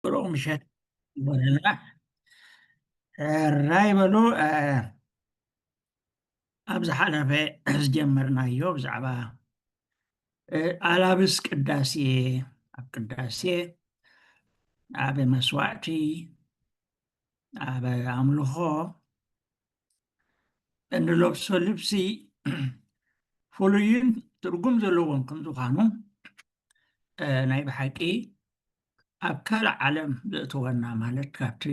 ብሩቕ ምሸት ይበለና። ሕራይ በሉ። ኣብ ዝሓለፈ ዝጀመርናዮ ብዛዕባ ኣላብስ ቅዳሴ፣ ኣብ ቅዳሴ፣ ኣብ መስዋዕቲ፣ ኣብ ኣምልኾ እንለብሶ ልብሲ ፍሉይን ትርጉም ዘለዎን ከምዝዃኑ ናይ ብሓቂ ኣብ ካልእ ዓለም ዘእትወና፣ ማለት ካብቲ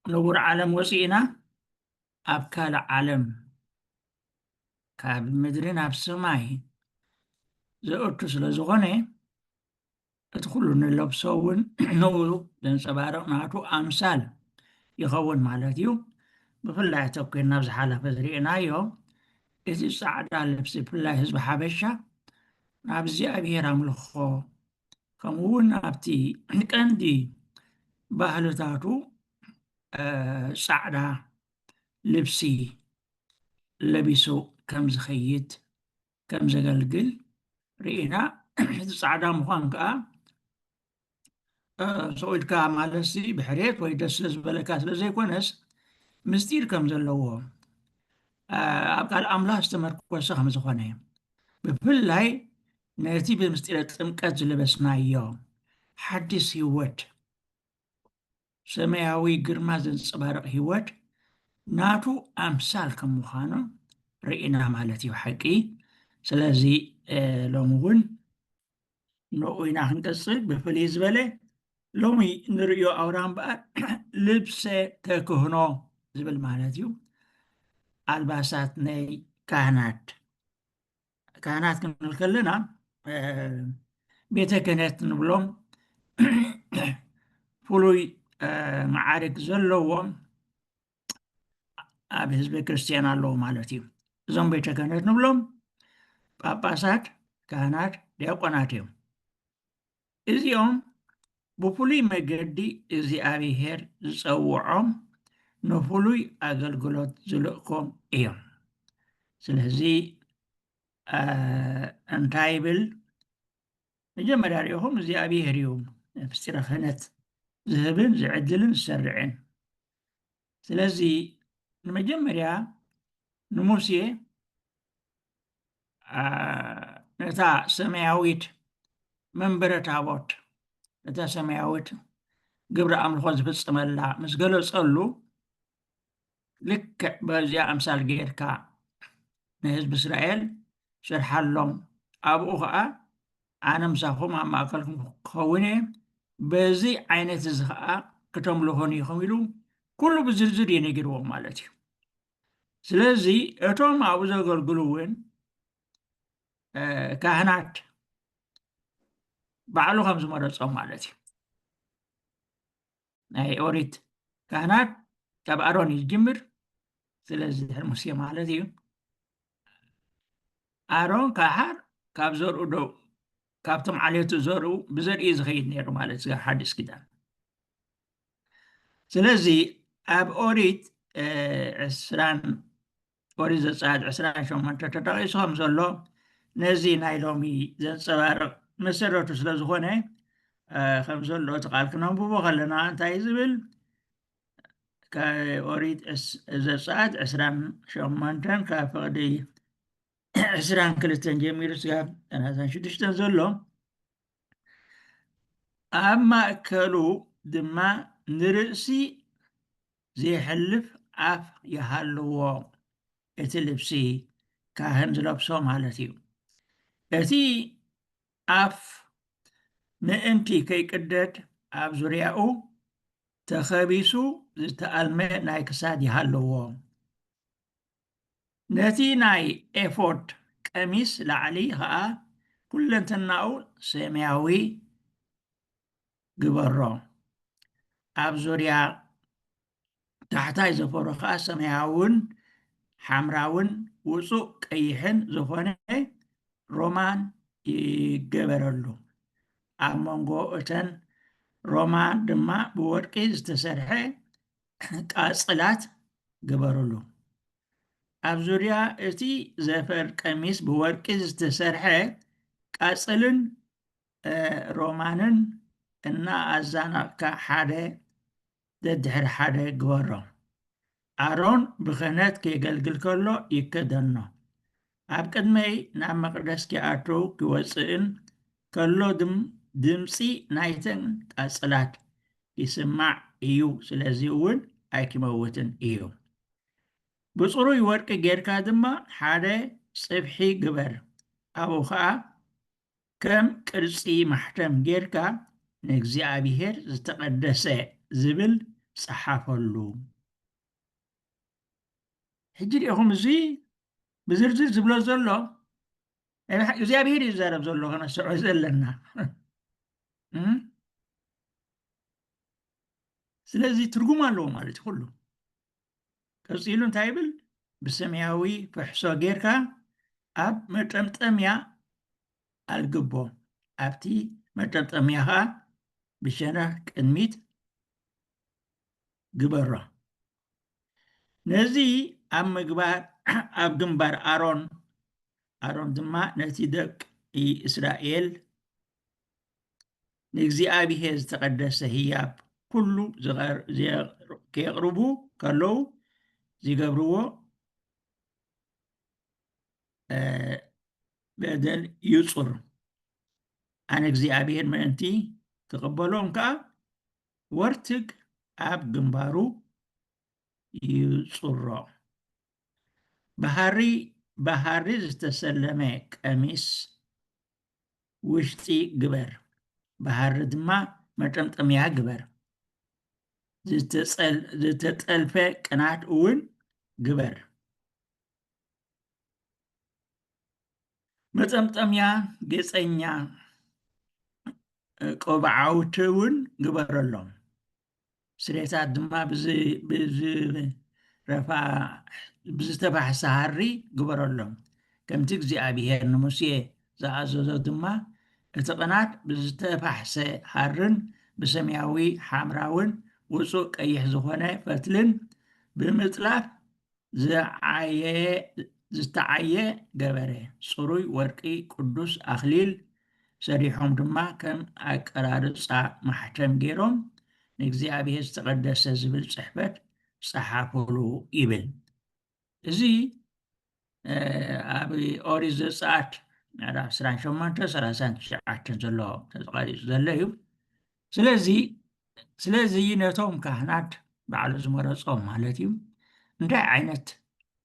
ንቡር ዓለም ወፂእና ኣብ ካልእ ዓለም፣ ካብ ምድሪ ናብ ሰማይ ዘእቱ ስለ ዝኾነ፣ እቲ ኩሉ ንለብሶ እውን ንኡ ዘንፀባርቕ ናቱ ኣምሳል ይኸውን ማለት እዩ። ብፍላይ ኣተኮርና ኣብ ዝሓለፈ ዝርኢናዮ፣ እቲ ፃዕዳ ልብሲ፣ ብፍላይ ህዝቢ ሓበሻ ናብ እግዚኣብሔር ኣምልኾ፣ ከምኡ እውን ኣብቲ ቀንዲ ባህልታቱ ፃዕዳ ልብሲ ለቢሱ ከም ዝኸይድ፣ ከም ዘገልግል ርኢና። እቲ ፃዕዳ ምዃን ከዓ ስቕ ኢልካ ማለትሲ ብሕሬት ወይ ደስ ስለ ዝበለካ ስለ ዘይኮነስ፣ ምስጢር ከም ዘለዎ፣ ኣብ ቃል ኣምላኽ ዝተመርኮሰ ከም ዝኾነ፣ ብፍላይ ነቲ ብምስጢረ ጥምቀት ዝለበስናዮ ሓዲስ ህይወት፣ ሰማያዊ ግርማ ዘንጸባርቕ ህይወት ናቱ ኣምሳል ከም ምዃኑ ርኢና ማለት እዩ። ሓቂ። ስለዚ ሎሚ እውን ንኡ ኢና ክንቀጽል። ብፍልይ ዝበለ ሎሚ ንርእዮ ኣውራ እምበኣር ልብሰ ተክህኖ ዝብል ማለት እዩ። ኣልባሳት ናይ ካህናት፣ ካህናት ክንብል ከለና ቤተ ክህነት ንብሎም ፍሉይ መዓርግ ዘለዎም ኣብ ህዝቢ ክርስትያን ኣለዉ ማለት እዩ። እዞም ቤተ ክህነት ንብሎም ጳጳሳት፣ ካህናት፣ ዲያቆናት እዮም። እዚኦም ብፍሉይ መገዲ እግዚኣብሔር ዝጸውዖም ንፍሉይ ኣገልግሎት ዝልእኮም እዮም። ስለዚ እንታይ ይብል? መጀመርያ ሪኢኹም እግዚኣብሔር እዩ ምስጢረ ክህነት ዝህብን ዝዕድልን ዝሰርዕን። ስለዚ ንመጀመርያ ንሙሴ ነታ ሰማያዊት መንበረ ታቦት፣ ነታ ሰማያዊት ግብረ ኣምልኾ ዝፍጽመላ ምስ ገለጸሉ፣ ልክዕ በዚኣ ኣምሳል ጌርካ ንህዝቢ እስራኤል ስርሓሎም፣ ኣብኡ ኸዓ ኣነ ምሳኹም ኣብ ማእከልኩም ክኸውን እየ፣ በዚ ዓይነት እዚ ኸዓ ክተምልኹኒ ኢኹም ኢሉ ኩሉ ብዝርዝር እዩ ነጊርዎም ማለት እዩ። ስለዚ እቶም ኣብኡ ዘገልግሉ እውን ካህናት ባዕሉ ከም ዝመረጾም ማለት እዩ። ናይ ኦሪት ካህናት ካብ ኣሮን እዩ ዝጅምር። ስለዚ ድሕሪ ሙሴ ማለት እዩ። ኣሮን ካሓር ካብ ዘርኡ ዶ ካብቶም ዓሌቱ ዘርኡ ብዘርኢ ዝኸይድ ነይሩ ማለት እዩ ሓዲስ ኪዳን። ስለዚ ኣብ ኦሪት ዕስራን ኦሪት ዘጸኣት ዕስራን ሸሞንተ ተጠቒሱ ከም ዘሎ ነዚ ናይ ሎሚ ዘንጸባርቕ መሰረቱ ስለ ዝኾነ ከም ዘሎ እቲ ቃል ክነንብቦ ከለና እንታይ ዝብል? ኦሪት ዘጸኣት ዕስራን ሸሞንተን ካብ ፍቕዲ ዕስራን ክልተን ጀሚሩ ስጋብ ሰላሳን ሽዱሽተን ዘሎ፣ ኣብ ማእከሉ ድማ ንርእሲ ዘይሐልፍ ኣፍ ይሃልዎ፣ እቲ ልብሲ ካህን ዝለብሶ ማለት እዩ። እቲ ኣፍ ምእንቲ ከይቅደድ ኣብ ዙርያኡ ተኸቢሱ ዝተኣልመ ናይ ክሳድ ይሃልዎ። ነቲ ናይ ኤፎድ ቀሚስ ላዕሊ ኸኣ ኩለንተናኡ ሰማያዊ ግበሮ። ኣብ ዙርያ ታሕታይ ዘፈሩ ኸኣ ሰማያውን ሓምራውን ውጹእ ቀይሕን ዝኾነ ሮማን ይገበረሉ። ኣብ መንጎ እተን ሮማን ድማ ብወርቂ ዝተሰርሐ ቃጽላት ግበሩሉ። ኣብ ዙርያ እቲ ዘፈር ቀሚስ ብወርቂ ዝተሰርሐ ቃጽልን ሮማንን እናኣዛነቕካ ሓደ ደድሕሪ ሓደ ግበሮ። ኣሮን ብኽህነት ኬገልግል ከሎ ይከደኖ። ኣብ ቅድመይ ናብ መቕደስ ኪኣቱ ኪወጽእን ከሎ ድም-፣ ድምጺ ናይተን ቃጽላት ይስማዕ እዩ፣ ስለዚ እውን ኣይኪመውትን እዩ። ብጽሩይ ወርቂ ጌርካ ድማ ሓደ ጽፍሒ ግበር፣ ኣብኡ ኸኣ ከም ቅርጺ ማሕተም ጌርካ ንእግዚኣብሔር ዝተቐደሰ ዝብል ጸሓፈሉ። ሕጂ ዲኹም እዚ ብዝርዝር ዝብሎ ዘሎ ናይ ብሓቂ እግዚኣብሔር እዩ ዝዛረብ ዘሎ ከነስዖ ዘለና። እም? ስለዚ ትርጉም ኣለዎ ማለት እዩ ኩሉ። ቀጺሉ እንታይ ይብል? ብሰማያዊ ፍሕሶ ጌርካ ኣብ መጠምጠምያ ኣልግቦ፣ ኣብቲ መጠምጠምያ ኸኣ ብሸነኽ ቅድሚት ግበሮ። ነዚ ኣብ ምግባር ኣብ ግንባር ኣሮን፣ ኣሮን ድማ ነቲ ደቂ እስራኤል ንእግዚኣብሔር ዝተቐደሰ ህያብ ኩሉ ዝቐር-፣ ዘ-፣ ከየቕርቡ ከለዉ ዝገብርዎ፣ እ፣ በደል ይጹር። ኣነ እግዚኣብሔር ምእንቲ ክቕበሎም ከኣ ወርትግ ኣብ ግንባሩ ይጹሮ። ብሃሪ፣ ብሃሪ ዝተሰለመ ቀሚስ ውሽጢ ግበር፣ ብሃሪ ድማ መጠምጠምያ ግበር። ዝተጸል-፣ ዝተጠልፈ ቅናት እውን ግበር። መጠምጠምያ፣ ጌጸኛ፣ ቆብዓውቲ እውን ግበረሎም። ስሬታት ድማ ብዝ-፣ ብዝረፋ-፣ ብዝተፋሕሰ ሃሪ ግበረሎም። ከምቲ እግዚኣብሔር ንሙሴ ዝኣዘዞ ድማ፣ እቲ ቅናት ብዝተፋሕሰ ሃርን ብሰማያዊ፣ ሓምራውን ውጹእ ቀይሕ ዝኾነ ፈትልን ብምጥላፍ ዝዓየ-፣ ዝተዓየ ገበረ። ጽሩይ ወርቂ ቅዱስ ኣኽሊል ሰሪሖም ድማ ከም ኣቀራርጻ ማሕተም ገይሮም ንእግዚኣብሔር ዝተቐደሰ ዝብል ጽሕፈት ጸሓፉሉ ይብል። እዚ፣ እ፣ ኣብ ኦሪት ዘጸኣት ምዕራፍ ዕስራን ሸሞንተን ሰላሳን ትሽዓተን ዘሎ ተቐሪጹ ዘሎ እዩ። ስለዚ፣ ስለዚ ነቶም ካህናት ባዕሉ ዝመረጾም ማለት እዩ፣ እንታይ ዓይነት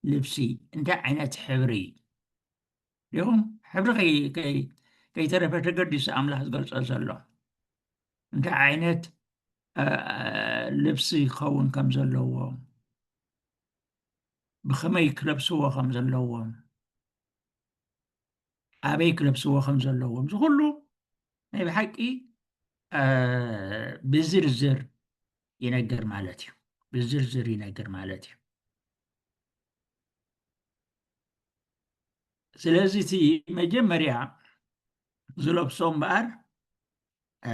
ልብሲ፣ እንታይ ዓይነት ሕብሪ ዲኹም? ሕብሪ ከይ-፣ ከይ-፣ ከይተረፈ ተገዲሱ ኣምላኽ ዝገልጾ ዘሎ። እንታይ ዓይነት፣ እ፣ ልብሲ ክኸውን ከም ዘለዎ፣ ብኸመይ ክለብስዎ ከም ዘለዎም፣ ኣበይ ክለብስዎ ከም ዘለዎም፣ እዚ ኩሉ ናይ ብሓቂ፣ እ፣ ብዝርዝር ይነግር ማለት እዩ። ብዝርዝር ይነግር ማለት እዩ። ስለዚ እቲ መጀመርያ ዝለብሶ እምበኣር፣ እ፣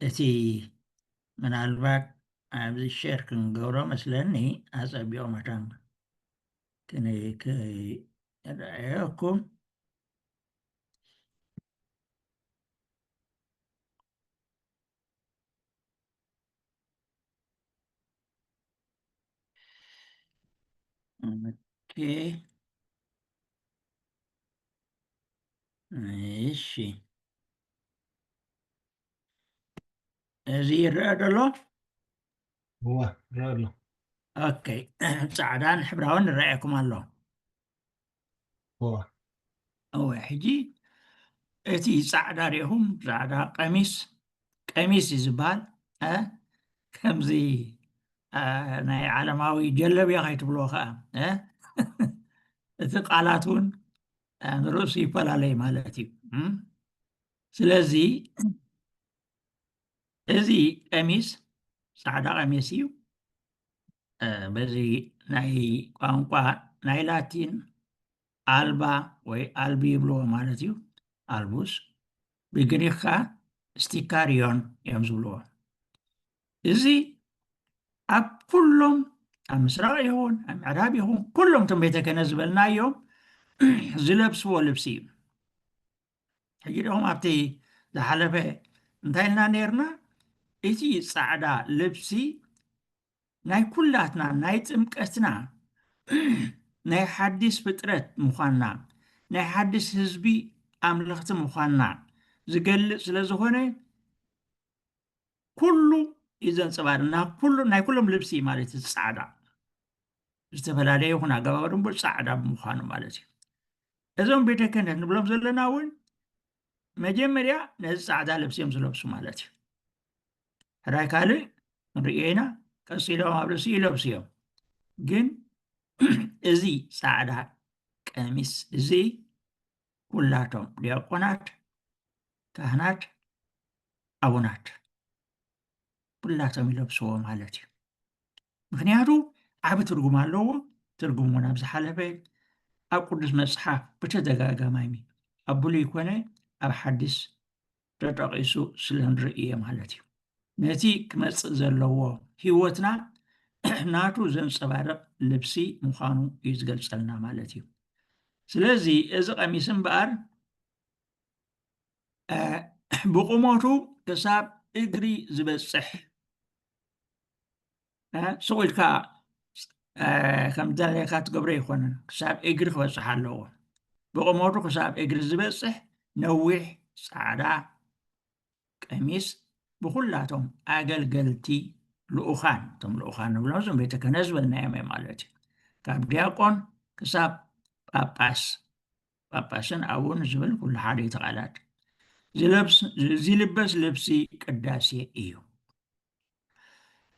እቲ ምናልባት ኣብዚ ሼር ክንገብሮ መስለኒ፣ ኣጸቢቑ መታን ክን-፣ ክረኣየኩም። ኦኬ። እሺ። እዚ ይረአ ዶ ኣሎ? እወ፣ ይረአ ኣሎ። ኦኬ። ጻዕዳን ሕብራውን ይረኣየኩም ኣሎ። እወ። እወ፣ ሕጂ እቲ ጻዕዳ ርኢኹም፣ ጻዕዳ ቀሚስ፣ ቀሚስ እዩ ዝበሃል። እ? ከምዚ፣ እ፣ ናይ ዓለማዊ ጀለብያ ከይትብልዎ ከኣ፣ እ? እቲ ቃላት እውን፣ እ፣ ንርእሱ ይፈላለይ ማለት እዩ። እም? ስለዚ እዚ ቀሚስ ጻዕዳ ቀሚስ እዩ። እ፣ በዚ ናይ ቋንቋ ናይ ላቲን ኣልባ ወይ ኣልቢ ይብልዎ ማለት እዩ። ኣልቡስ ብግሪክ ከኣ ስቲካሪዮን እዮም ዝብልዎ። እዚ ኣብ ኩሎም፣ ኣብ ምስራቕ ይኹን ኣብ ምዕራብ ይኹን፣ ኩሎም እቶም ቤተ ክህነት ዝበልናዮም ዝለብስዎ ልብሲ እዩ። ሕጂ ደኹም ኣብቲ ዝሓለፈ እንታይ ኢልና ነይርና? እቲ ጻዕዳ ልብሲ ናይ ኩላትና፣ ናይ ጥምቀትና፣ ናይ ሓዲስ ፍጥረት ምዃንና፣ ናይ ሓዲስ ህዝቢ ኣምለኽቲ ምዃንና ዝገልጽ ስለ ዝኾነ፣ ኩሉ እዩ ዘንጸባርቕ። ና-፣ ኩሉ፣ ናይ ኩሎም ልብሲ ማለት እዩ ጻዕዳ። ዝተፈላለየ ይኹን ኣገባብ ደንቦ ጻዕዳ ብምዃኑ ማለት እዩ። እዞም ቤተ ክህነት ንብሎም ዘለና እውን መጀመርያ ነዚ ጻዕዳ ልብሲ እዮም ዝለብሱ ማለት እዩ። ሕራይ ካልእ ንርእዮ ኢና፣ ቀጺሎም ኣብ ርእሲ ይለብሱ እዮም። ግን እዚ ጻዕዳ ቀሚስ እዚ ኩላቶም ዲያቆናት፣ ካህናት፣ ኣቡናት ኩላቶም ይለብስዎ ማለት እዩ። ምኽንያቱ ዓቢ ትርጉም ኣለዎ። ትርጉም እውን ኣብ ዝሓለፈ ኣብ ቅዱስ መጽሓፍ ብተደጋጋማሚ ኣብ ብሉይ ኮነ ኣብ ሓዲስ ተጠቒሱ ስለ ንርእየ ማለት እዩ። ነቲ ክመጽእ ዘለዎ ህይወትና ናቱ ዘንጸባርቕ ልብሲ ምዃኑ እዩ ዝገልጸልና ማለት እዩ። ስለዚ እዚ ቀሚስ እምበኣር፣ እ፣ ብቑመቱ ክሳብ እግሪ ዝበጽሕ፣ እ፣ ስቕ ኢልካ፣ እ፣ ከም ዝደለካ ትገብሮ ኣይኮነን። ክሳብ እግሪ ክበጽሕ ኣለዎ። ብቑመቱ ክሳብ እግሪ ዝበጽሕ ነዊሕ ጻዕዳ ቀሚስ ብኹላቶም ኣገልገልቲ ልኡኻን፣ እቶም ልኡኻን ንብሎም እዞም ቤተ ክህነት ዝበልናዮም እዮም ማለት እዩ። ካብ ዲያቆን ክሳብ ጳጳስ፣ ጳጳስን ኣቡን ዝብል ኩሉ ሓደ እዩ እቲ ቃላት። ዝለብስ-፣ ዝልበስ ልብሲ ቅዳሴ እዩ።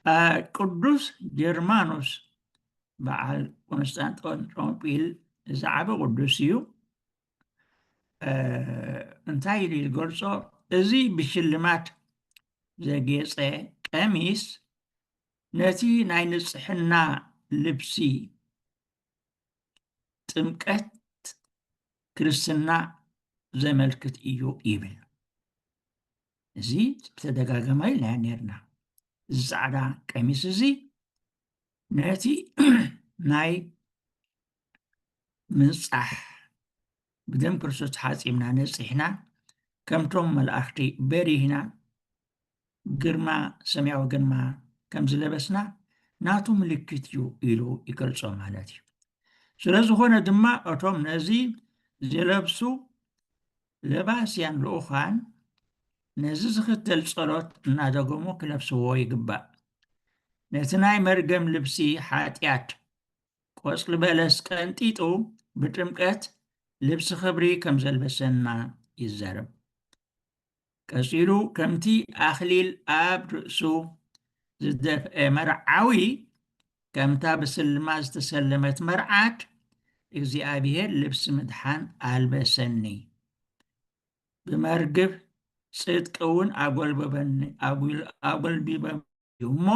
አ፣ ቅዱስ ጀርማኖስ በዓል ቆንስጣንጦንጦንጲል ዝዓቢ ቅዱስ እዩ። እ፣ እንታይ ኢሉ ዝገልጾ? እዚ ብሽልማት ዘጌጸ ቀሚስ ነቲ ናይ ንጽሕና ልብሲ ጥምቀት ክርስትና ዘመልክት እዩ ይብል። እዚ ብተደጋጋሚ ኢልና ነርና። እዚ ጻዕዳ ቀሚስ እዚ ነቲ ናይ ምንጻሕ ብደም ክርስቶስ ተሓጺብና ነጺሕና፣ ከምቶም መላእኽቲ በሪህና፣ ግርማ፣ ሰማያዊ ግርማ ከም ዝለበስና ናቱ ምልክት እዩ ኢሉ ይገልጾ ማለት እዩ። ስለ ዝኾነ ድማ እቶም ነዚ ዝለብሱ ለባስያን ልኡኻን ነዚ ዝኽተል ጸሎት እናደገሙ ክለብስዎ ይግባእ። ነቲ ናይ መርገም ልብሲ ሓጢኣት ቆጽሊ በለስ ቀንጢጡ ብጥምቀት ልብሲ ክብሪ ከም ዘልበሰና ይዛረብ። ቀጺሉ፣ ከምቲ ኣኽሊል ኣብ ርእሱ ዝደፍአ መርዓዊ፣ ከምታ ብስልማ ዝተሰለመት መርዓት፣ እግዚኣብሔር ልብሲ ምድሓን ኣልበሰኒ። ብመርግብ ጽድቂ እውን ኣጎልበበኒ፣ ኣጉል-፣ ኣጎልቢበኒ እዩ እሞ፣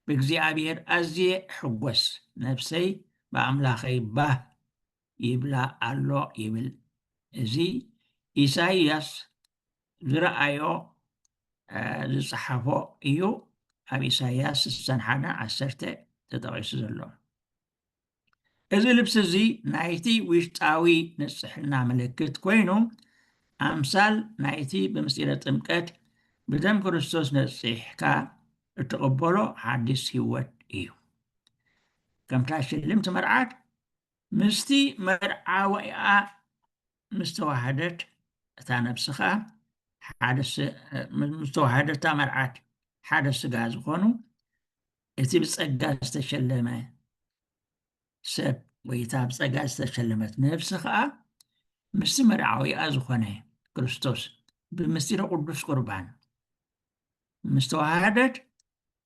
ብእግዚኣብሔር ኣዝየ እሕጎስ፣ ነፍሰይ ብኣምላኸይ ባህ ይብላ ኣሎ ይብል። እዚ ኢሳይያስ ዝረኣዮ፣ እ፣ ዝጸሓፎ እዩ። ኣብ ኢሳይያስ ስሳን ሓደን ዓሰርተ ተጠቒሱ ዘሎ። እዚ ልብሲ እዚ ናይቲ ውሽጣዊ ንጽሕና ምልክት ኮይኑ፣ ኣምሳል ናይቲ ብምስጢረ ጥምቀት ብደም ክርስቶስ ነጺሕካ እትቕበሎ ሓዲስ ህይወት እዩ። ከምታ ሽልምቲ መርዓት ምስቲ መርዓዊኣ ምስ ተዋሃደት፣ እታ ነብሲ ኸኣ ሓደ ስ-፣ ምስ ተዋሃደት እታ መርዓት ሓደ ስጋ ዝኾኑ፣ እቲ ብጸጋ ዝተሸለመ ሰብ ወይ እታ ብጸጋ ዝተሸለመት ነብሲ ኸኣ ምስቲ መርዓዊኣ ዝኾነ ክርስቶስ ብምስጢረ ቅዱስ ቁርባን ምስ ተዋሃደት፣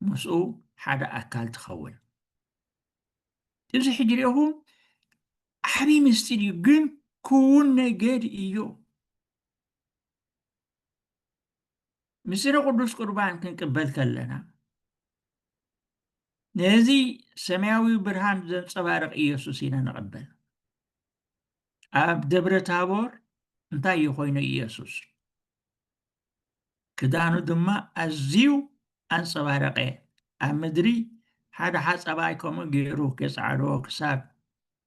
ምስኡ ሓደ ኣካል ትኸውን። እዚ ሕጂ ርኢኹም ዓብዪ ምስጢር እዩ፣ ግን ክውን ነገር እዩ። ምስጢረ ቅዱስ ቁርባን ክንቅበል ከለና፣ ነዚ ሰማያዊ ብርሃን ዘንጸባርቕ ኢየሱስ ኢና ንቕበል። ኣብ ደብረ ታቦር እንታይ እዩ ኮይኑ ኢየሱስ? ክዳኑ ድማ ኣዝዩ ኣንጸባረቐ። ኣብ ምድሪ ሓደ ሓጻባይ ከምኡ ገይሩ ከጸዓድዎ ክሳብ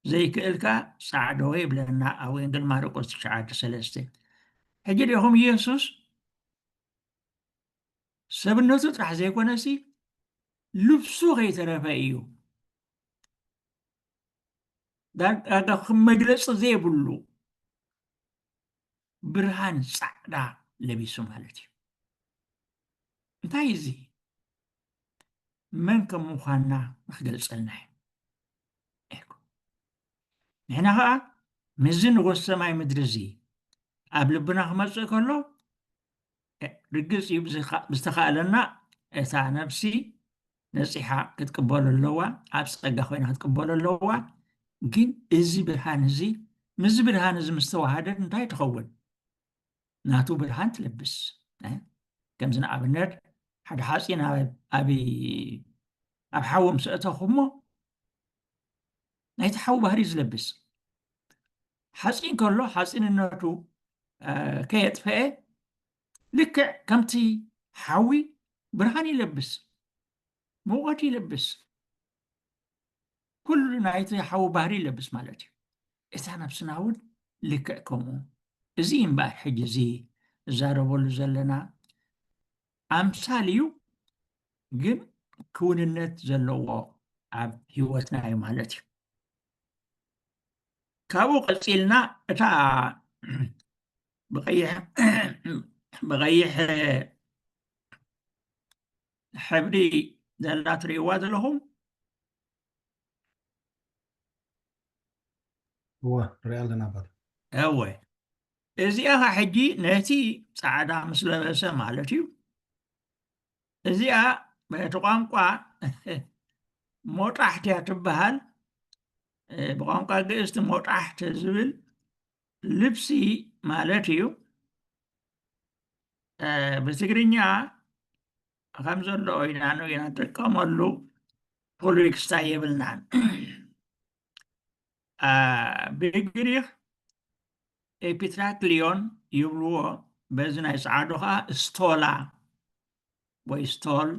ዘይክእል ከኣ ጸዓድዎ ይብለና ኣብ ወንጌል ማርቆስ ትሽዓተ ሰለስተ። ሕጂ ዲኹም ኢየሱስ ሰብነቱ ጥራሕ ዘይኮነሲ ልብሱ ከይተረፈ እዩ። ዳርጋ ከም መግለፂ ዘይብሉ ብርሃን ፃዕዳ ለቢሱ ማለት እዩ። እንታይ እዚ? መን ከም ምዃንና ንክገልፀልና እዩ። እኮ። ንሕና ኸዓ ምስዚ ንጎስ ሰማይ ምድሪ እዚ ኣብ ልብና ክመፅእ ከሎ፣ ርግፅ እዩ፣ ብዝኻ-፣ ብዝተኻእለና እታ ነፍሲ ነፂሓ ክትቅበሎ ኣለዋ፣ ኣብ ፀጋ ኮይና ክትቅበሎ ኣለዋ። ግን እዚ ብርሃን እዚ፣ ምስዚ ብርሃን እዚ ምስ ተዋሃደት እንታይ ትኸውን? ናቱ ብርሃን ትለብስ። እ? ከምዚ ንኣብነት ሓደ ሓፂን ኣብ፣ ኣብ፣ ኣብ ሓዊ ምስ ኣእተኹሞ ናይቲ ሓዊ ባህሪ እዩ ዝለብስ። ሓፂን ከሎ ሓፂንነቱ፣ እ፣ ከየጥፈኤ ልክዕ ከምቲ ሓዊ ብርሃን ይለብስ፣ ሙቐት ይለብስ፣ ኩሉ ናይቲ ሓዊ ባህሪ ይለብስ ማለት እዩ። እታ ነብስና እውን ልክዕ ከምኡ። እዚ እምበኣር ሕጂ እዚ እዛረበሉ ዘለና ኣምሳል እዩ፣ ግን ክውንነት ዘለዎ ኣብ ህይወትና እዩ ማለት እዩ። ካብኡ ቀፂልና እታ ብቐይሕ፣ ብቐይሕ ሕብሪ ዘላ ትርእይዋ ዘለኹም? እወ፣ ንሪኣ ኣለና ኣባታ። እወ። እዚኣ ኸ ሕጂ ነቲ ፃዕዳ ምስ ለበሰ ማለት እዩ። እዚኣ በቲ ቋንቋ ሞጣሕት እያ ትበሃል። እ፣ ብቋንቋ ግእዝ እቲ ሞጣሕት ዝብል ልብሲ ማለት እዩ። እ፣ ብትግርኛ ከም ዘሎ ኢና ንጥቀመሉ፣ ፍሉይ ክስታይ የብልናን። አ፣ ብግሪኽ ኤፒትራክሊዮን ይብልዎ፣ በዚ ናይ ጸዓዱ ኸዓ ስቶላ ወይ ስቶል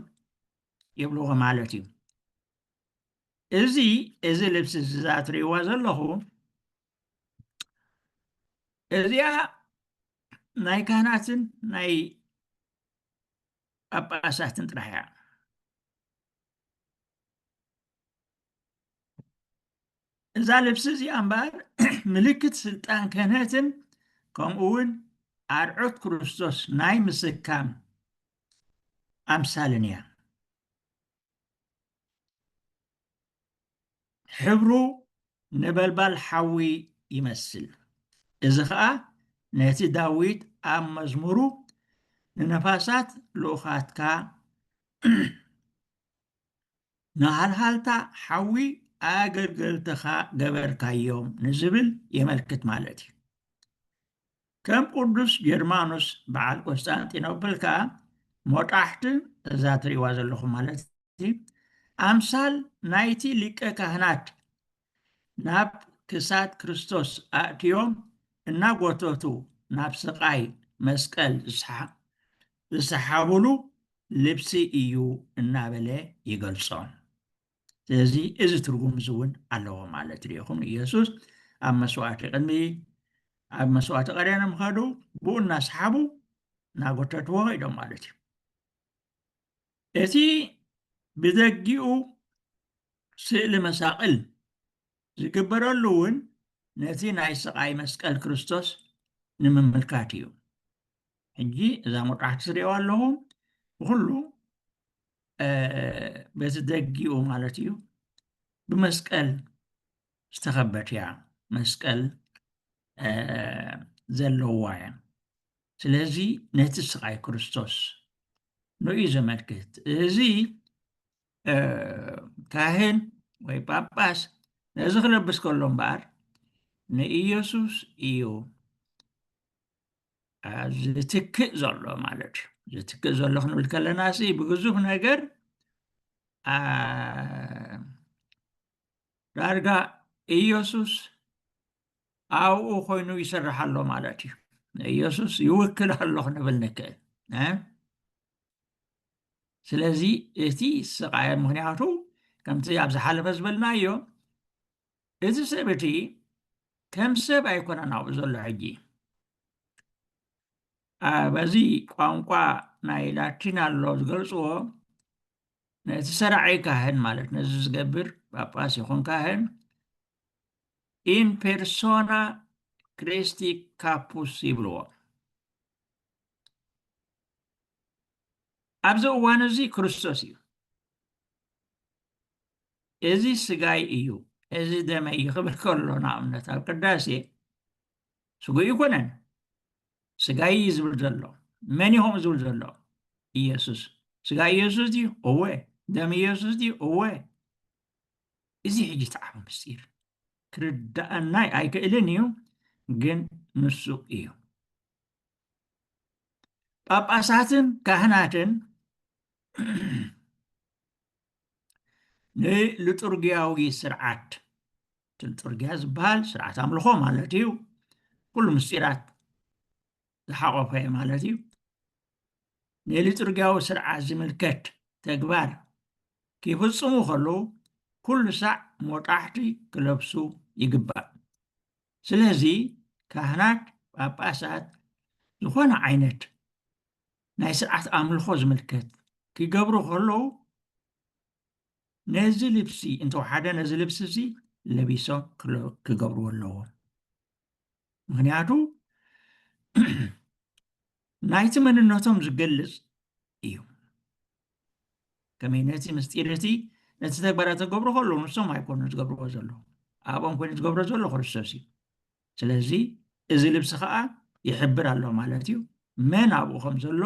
ይብልዎ ማለት እዩ። እዚ፣ እዚ ልብሲ እዛ ትርእይዋ ዘለኹ፣ እዚኣ ናይ ካህናትን ናይ ጳጳሳትን ጥራሕ እያ። እዛ ልብሲ እዚኣ እምበኣር ምልክት ስልጣን ክህነትን ከምኡ እውን ኣርዑት ክርስቶስ ናይ ምስካም ኣምሳልን እያ። ሕብሩ ነበልባል ሓዊ ይመስል። እዚ ኸኣ ነቲ ዳዊት ኣብ መዝሙሩ ንነፋሳት ልኡኻትካ ንሃልሃልታ ሓዊ ኣገልገልትኻ ገበርካዮም ንዝብል የመልክት ማለት እዩ። ከም ቅዱስ ጀርማኖስ በዓል ቆስጣንጢኖፕል ከኣ ሞጣሕቲ እዛ ትርእይዋ ዘለኹም ማለት እዩ፣ ኣምሳል ናይቲ ሊቀ ካህናት ናብ ክሳድ ክርስቶስ ኣእትዮም እናጎተቱ ናብ ስቓይ መስቀል ዝሰሓ-፣ ዝሰሓብሉ ልብሲ እዩ እናበለ ይገልጾም። ስለዚ እዚ ትርጉም እዚ እውን ኣለዎ ማለት እዩ። ኢኹም ኢየሱስ ኣብ መስዋእቲ ቅድሚ፣ ኣብ መስዋእቲ ቀርያኖም ከዱ ብኡ እናሰሓቡ እናጎተትዎ ከይዶም ማለት እዩ። እቲ ብደጊኡ ስእሊ መሳቕል ዝግበረሉ እውን ነቲ ናይ ስቓይ መስቀል ክርስቶስ ንምምልካት እዩ። ሕጂ እዛ ሞጣሕቲ ትርእይዋ ኣለኹም፣ ብኹሉ፣ እ፣ በቲ ደጊኡ ማለት እዩ፣ ብመስቀል ዝተኸበት እያ። መስቀል፣ እ፣ ዘለዋ እያ። ስለዚ ነቲ ስቓይ ክርስቶስ ንኡ እዩ ዘመልክት። እዚ፣ እ፣ ካህን ወይ ጳጳስ ነዚ ክለብስ ከሎ እምበኣር ንኢየሱስ እዩ፣ እ፣ ዝትክእ ዘሎ ማለት እዩ። ዝትክእ ዘሎ ክንብል ከለና ሲ ብግዙፍ ነገር፣ እ፣ ዳርጋ ኢየሱስ ኣብኡ ኮይኑ ይሰርሕ ኣሎ ማለት እዩ። ንኢየሱስ ይውክል ኣሎ ክንብል ንክእል። እ? ስለዚ እቲ ስቓይ፣ ምኽንያቱ ከምቲ ኣብ ዝሓለፈ ዝበልናዮ፣ እቲ ሰብ እቲ ከም ሰብ ኣይኮነን ኣብኡ ዘሎ ሕጂ። አ፣ በዚ ቋንቋ ናይ ላቲን ኣሎ ዝገልፅዎ፣ ነቲ ሰራዒ ካህን ማለት ነዚ ዝገብር ጳጳስ ይኹን ካህን in persona Christi capus ይብልዎ። ኣብዚ እዋን እዚ ክርስቶስ እዩ። እዚ ስጋይ እዩ፣ እዚ ደመይ እዩ ክብል ከሎ ንኣብነት ኣብ ቅዳሴ ስጉ ይኮነን። ስጋይ እዩ ዝብል ዘሎ። መን እዩ ከምኡ ዝብል ዘሎ? ኢየሱስ። ስጋ ኢየሱስ ድዩ? እወ። ደም ኢየሱስ ድዩ? እወ። እዚ ሕጂ ተዓቢ ምስጢር ክርዳኣና ኣይክእልን እዩ፣ ግን ንሱ እዩ። ጳጳሳትን ካህናትን ንልጡርጊያዊ ስርዓት፣ እቲ ልጡርጊያ ዝበሃል ስርዓት ኣምልኾ ማለት እዩ፣ ኩሉ ምስጢራት ዝሓቆፈ ማለት እዩ። ንልጡርጊያዊ ስርዓት ዝምልከት ተግባር ክፍጽሙ ከለዉ ኩሉ ሳዕ ሞጣሕቲ ክለብሱ ይግባእ። ስለዚ ካህናት፣ ጳጳሳት ዝኾነ ዓይነት ናይ ስርዓት ኣምልኾ ዝምልከት ክገብሩ ከለዉ ነዚ ልብሲ እንተወሓደ ነዚ ልብሲ እዚ ለቢሶም ክገብርዎ ኣለዎም። ምክንያቱ ናይቲ መንነቶም ዝገልጽ እዩ። ከመይ ነቲ ምስጢር እቲ ነቲ ተግባራት ተገብሩ ከለዉ ንሶም ኣይኮኑ ዝገብርዎ ዘለዉ፣ ኣብኦም ኮይኑ ዝገብሮ ዘሎ ክርስቶስ እዩ። ስለዚ እዚ ልብሲ ከዓ ይሕብር ኣሎ ማለት እዩ፣ መን ኣብኡ ከም ዘሎ፣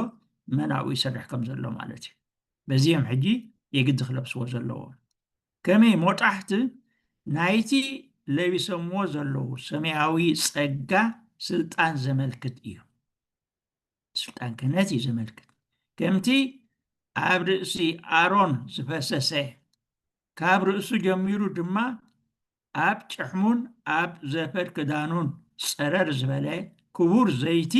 መን ኣብኡ ይሰርሕ ከም ዘሎ ማለት እዩ። በዚ እዮም ሕጂ የግዲ ክለብስዎ ዘለዎም። ከመይ ሞጣሕቲ ናይቲ ለቢሶምዎ ዘለዉ ሰማያዊ ጸጋ ስልጣን ዘመልክት እዩ። ስልጣን ክህነት እዩ ዘመልክት። ከምቲ ኣብ ርእሲ ኣሮን ዝፈሰሰ፣ ካብ ርእሱ ጀሚሩ ድማ ኣብ ጭሕሙን ኣብ ዘፈር ክዳኑን ጸረር ዝበለ ክቡር ዘይቲ፣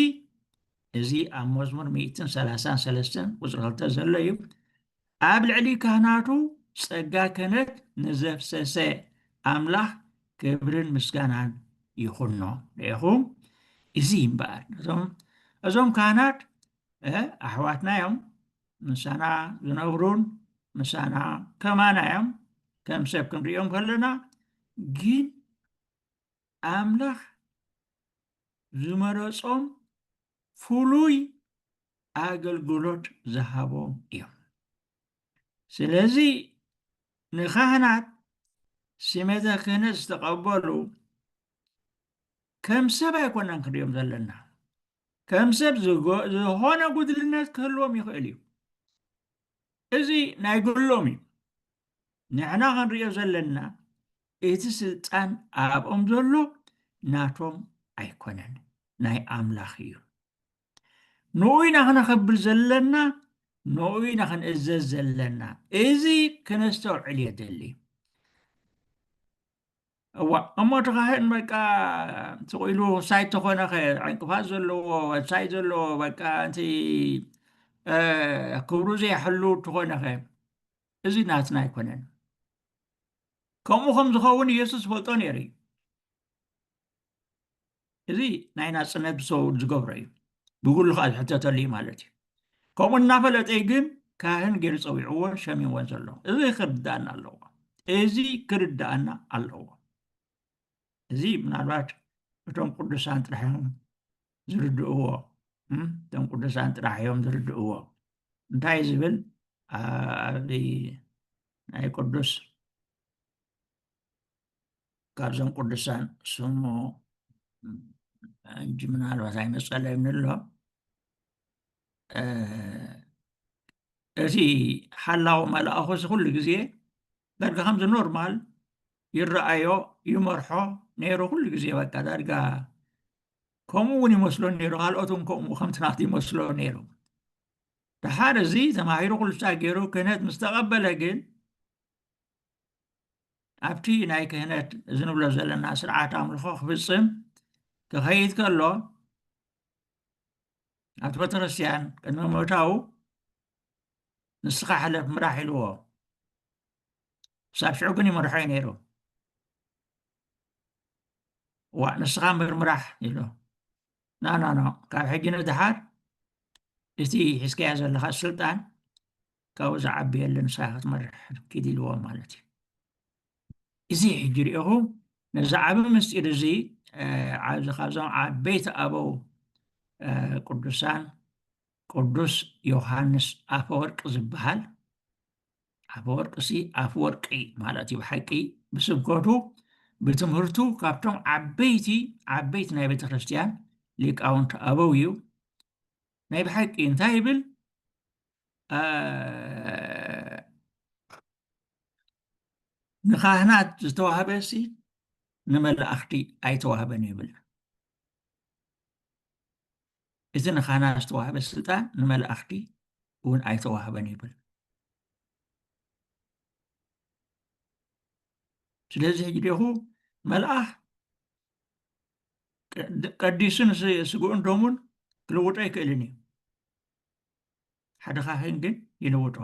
እዚ ኣብ መዝሙር ሚእትን ሰላሳን ሰለስተን ቁጽሪ ክልተ ዘሎ እዩ። ኣብ ልዕሊ ካህናቱ ጸጋ ክህነት ንዘፍሰሰ ኣምላኽ ክብርን ምስጋናን ይኹኖ። ርኢኹም? እዚ እምበኣር እዞም፣ እዞም ካህናት፣ እ፣ ኣሕዋትና እዮም፣ ምሳና ዝነብሩን ምሳና ከማና እዮም። ከም ሰብ ክንሪኦም ከለና ግን ኣምላኽ ዝመረጾም ፍሉይ ኣገልግሎት ዝሃቦም እዮም። ስለዚ ንካህናት ሲመተ ክህነት ዝተቐበሉ ከም ሰብ ኣይኮናን ክንሪኦም ዘለና። ከም ሰብ ዝጎ-፣ ዝኾነ ጉድልነት ክህልዎም ይኽእል እዩ። እዚ ናይ ግሎም እዩ። ንሕና ክንሪኦ ዘለና እቲ ስልጣን ኣብኦም ዘሎ ናቶም ኣይኮነን፣ ናይ ኣምላኽ እዩ። ንኡ ኢና ክነኸብር ዘለና፣ ንኡ ኢና ክንእዘዝ ዘለና። እዚ ክነስተውዕል የደሊ። እዋ፣ እሞ እቲ ካህን በቃ ስቕ ኢሉ ሳይት ተኾነ ኸ፣ ዕንቅፋት ዘለዎ፣ ወብሳይት ዘለዎ፣ በቃ እቲ፣ እ፣ ክብሩ ዘይሕሉ እንተኾነ ኸ፣ እዚ ናትና ኣይኮነን። ከምኡ ከም ዝኸውን ኢየሱስ ይፈልጦ ነይሩ እዩ። እዚ ናይ ናጽነት ብሰው ዝገብሮ እዩ። ብግሉ ከዓ ዝሕተተሉ እዩ ማለት እዩ። ከምኡ እናፈለጠ እዩ ግን ካህን ገይሩ ጸዊዕዎን ሸሚዎን ዘሎ። እዚ ክርዳእና ኣለዎ። እዚ ክርዳእና ኣለዎ። እዚ ምናልባት እቶም ቅዱሳን ጥራሕ እዮም ዝርድእዎ። እም? እቶም ቅዱሳን ጥራሕ እዮም ዝርድእዎ። እንታይ ዝብል? ኣ-፣ ኣብዚ ናይ ቅዱስ፣ ካብዞም ቅዱሳን ስሙ እንጂ ምናልባት ኣይመጸለይን ኣሎ። እ፣ እቲ ሓላዊ መልኣኹ እዚ ኩሉ ግዜ ዳርጋ ከምዚ ኖርማል ይረኣዮ፣ ይመርሖ ነይሩ ኩሉ ግዜ። በቃ ዳርጋ ከምኡ እውን ይመስሎ ነይሩ፣ ካልኦት እውን ከምኡ ከምቲ ናቱ ይመስሎ ነይሩ። ደሓር እዚ ተማሂሩ ኩሉ ሳዕ ገይሩ ክህነት ምስ ተቐበለ ግን ኣብቲ ናይ ክህነት እዚ ንብሎ ዘለና ስርዓት ኣምልኾ ክፍጽም ክኸይድ ከሎ ኣብቲ ቤተክርስትያን ቅድሚ ምእታዉ ንስኻ ሕለፍ ምራሕ ኢልዎ። ክሳብ ሽዑ ግን ይመርሖ እዩ ነይሩ። ዋ፣ ንስኻ እምበር ምራሕ ኢሉ። ና፣ ና፣ ና፣ ካብ ሕጂ ንደሓር እቲ ሒዝካዮ ዘለኻ ስልጣን ካብኡ ዝዓቢ የለን፣ ንስኻ ክትመርሕ ኪድ ኢልዎ ማለት እዩ። እዚ ሕጂ ርኢኹም ነዚ ዓቢ ምስጢር እዚ ኣብዚ ካብዞም ዓበይቲ ኣበው ቅዱሳን ቅዱስ ዮሃንስ ኣፈወርቅ ዝበሃል ኣፈወርቅ ሲ ኣፍወርቂ ማለት እዩ። ብሓቂ ብስብከቱ ብትምህርቱ ካብቶም ዓበይቲ ዓበይቲ ናይ ቤተ ክርስቲያን ሊቃውንቲ ኣበው እዩ። ናይ ብሓቂ እንታይ ይብል? ንካህናት ዝተዋህበ ሲ ንመላእኽቲ ኣይተዋህበን ይብል። እቲ ንካህናት ዝተዋህበ ስልጣን ንመላእኽቲ እውን ኣይተዋህበን ይብል። ስለዚ ሕጂ ዲኹ መልኣኽ ቀዲሱን ስግኡን ደሙን ክልውጦ ኣይክእልን እዩ። ሓደ ካህን ግን ይልውጦ።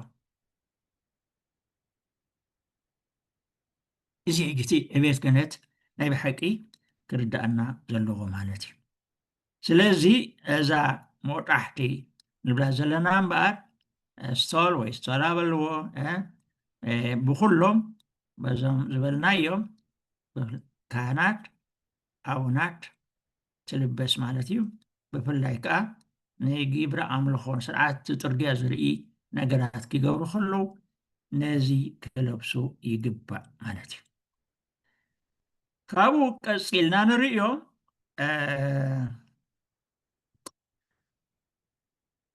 እዚ ሕጂ እቲ ዕቤት ክህነት ናይ ብሓቂ ክርዳኣና ዘለዎ ማለት እዩ። ስለዚ እዛ መውጣሕቲ ንብላ ዘለና እምበኣር ስቶል ወይ ስቶላ በልዎ ብኩሎም በዞም ዝበልናዮም ካህናት ኣቡናት ትልበስ ማለት እዩ። ብፍላይ ከዓ ንግብረ ኣምልኾን ስርዓት ጽርግያ ዝርኢ ነገራት ክገብሩ ከለዉ ነዚ ክለብሱ ይግባእ ማለት እዩ። ካብኡ ቀጺልና ንርእዮ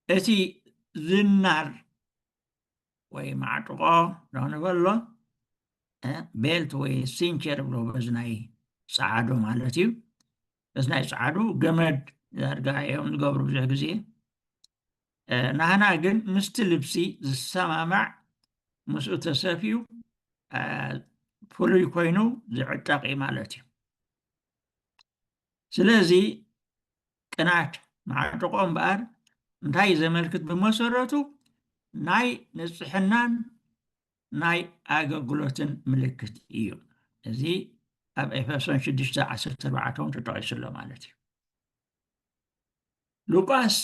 እቲ ዝናር ወይ ማዕጥቆ ዶ ንበሎ ቤልት ወይ ሲንቸር ብሎ በዚ ናይ ጸዓዱ ማለት እዩ። በዚ ናይ ጸዓዱ ገመድ ዳርጋ እዮም ዝገብሩ ብዙሕ ግዜ። ናህና ግን ምስቲ ልብሲ ዝሰማማዕ ምስኡ ተሰፍዩ ፍሉይ ኮይኑ ዝዕጠቕ እዩ ማለት እዩ። ስለዚ ቅናት ማዕጥቆ እምበኣር እንታይ ዘመልክት? ብመሰረቱ ናይ ንጽሕናን ናይ ኣገልግሎትን ምልክት እዩ። እዚ ኣብ ኤፌሶን ሽዱሽተ ዓሰርተ ኣርባዕተ እውን ተጠቒሱ ኣሎ ማለት እዩ። ሉቃስ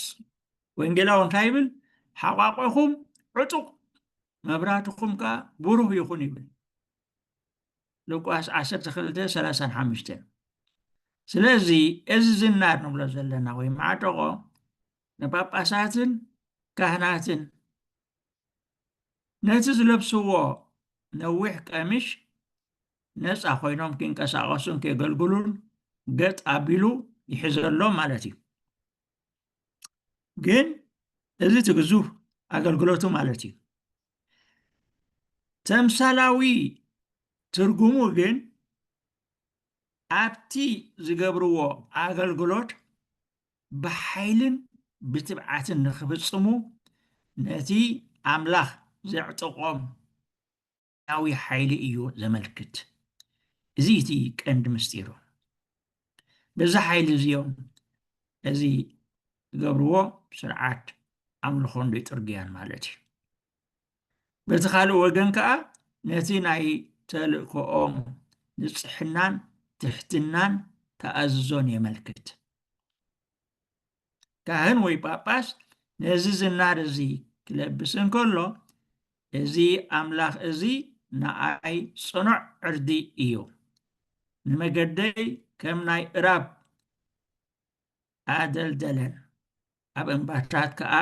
ወንጌላዊ እንታይ ይብል? ሓቋቆኹም ዕጡቕ መብራትኹም ከኣ ብሩህ ይኹን ይብል። ሉቃስ ዓሰርተ ክልተ ሰላሳን ሓሙሽተን። ስለዚ እዚ ዝናር ንብሎ ዘለና ወይ ማዕጠቖ ንጳጳሳትን ካህናትን ነቲ ዝለብስዎ ነዊሕ ቀሚሽ ነፃ ኮይኖም ክንቀሳቐሱን ከገልግሉን ገጥ ኣቢሉ ይሕዘሎም ማለት እዩ። ግን እዚ እቲ ግዙፍ ኣገልግሎቱ ማለት እዩ። ተምሳላዊ ትርጉሙ ግን ኣብቲ ዝገብርዎ ኣገልግሎት ብሓይልን ብትብዓትን ንኽፍጽሙ ነቲ ኣምላኽ ዘዕጥቖም ያዊ ሓይሊ እዩ ዘመልክት። እዚ እቲ ቀንዲ ምስጢሩ። በዚ ሓይሊ እዚኦም እዚ ዝገብርዎ ስርዓት ኣምልኾን ዶይጥርግያን ማለት እዩ። በቲ ካልእ ወገን ከኣ ነቲ ናይ ተልእኮኦም ንጽሕናን ትሕትናን ተኣዝዞን የመልክት። ካህን ወይ ጳጳስ ነዚ ዝናር እዚ ክለብስ እንከሎ፣ እዚ ኣምላኽ እዚ ንኣይ ጽኑዕ ዕርዲ እዩ፣ ንመገደይ ከም ናይ እራብ ኣደልደለን፣ ኣብ እምባታት ከኣ